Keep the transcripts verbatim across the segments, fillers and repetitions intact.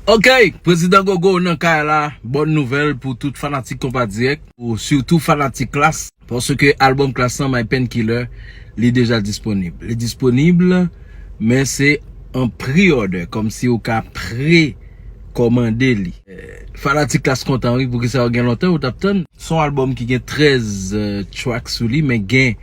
Ok, Prezidan Gogo nan kay la, bòn nouvèl pou tout fanatik Konpa Dirèk, pou sitou fanatik Klass, paske albòm Klass lan, My Painkiller, li deja disponib. Li disponib, men se an pre-order, kòmsi ou ka pre kòmande li. Eh, fanatik Klass kontan wi, poukisa yo gen lontan yo t ap tann. Se yon albòm ki gen trèz, eh, track sou li, men gen,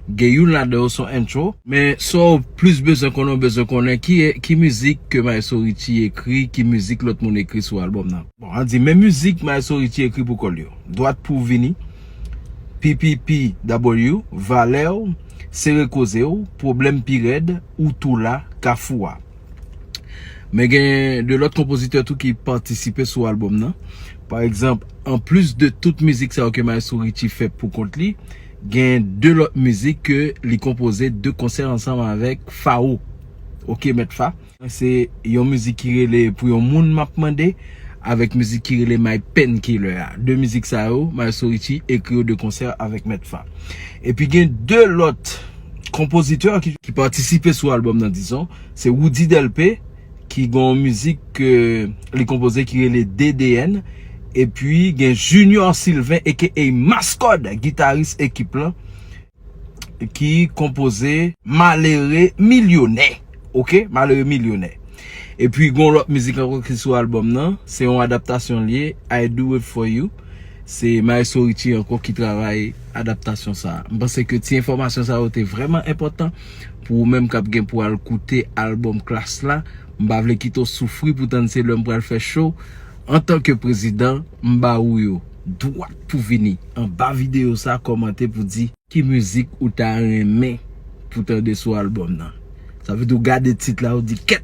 gen youn ladan yo se yon intro. Men sa w plis bezwen konnen, w bezwen konnen ki, ki mizik ke Maestro Richie ekri, ki mizik lòt moun ekri sou albòm nan. Bon, an di, men mizik Maestro Richie ekri pou kò l yo. Dwat pou vini, P P P W, Valè w, Sere koze w, Pwoblèm pi rèd, Ou tou la, Kafou a. Men gen de lòt konpozitè tou ki patisipe sou albòm nan. Pa egzanp, anplis de tout mizik sa yo ke Maestro Richie fè pou kont li, gen de lòt mizik ke li konpoze de konsè ansanm avèk Fao. Ok, Mèt Fa. Se yon mizik ki rele Pou yon moun m ap mande, avèk mizik ki rele My Painkiller a. De mizik sa yo, Maestro Richie ekri yo de konsè avèk Mèt Fa. Epi gen de lòt konpozitè ki, ki patisipe sou albòm nan, dizon. Se Roody Delpé, ki gen yon mizik ke li konpoze ki rele D D N. Epi gen Junior Sylvain, A K A Mascòd, gitaris ekip lan, ki konpoze Malere Milyonè. Ok? Malere Milyonè. Epi gen yon lòt mizik ankò ki sou albòm nan. Se yon adaptasyon li ye, I Do It For You. Se Maestro Richie ankò ki travay adaptasyon sa a. M panse ke ti enfòmasyon sa yo te vrèman enpòtan pou ou menm k ap gen pou al koute albòm Klass la. M pa vle kite w soufri pou tann se lè m pral fè cho. Antanke prezidan, m ba ou yo. Dwat pou vini. Anba videyo sa, kòmante pou di ki mizik ou ta renmen pou tande sou albòm nan. Sa vle di w gade tit la, ou di, kèt,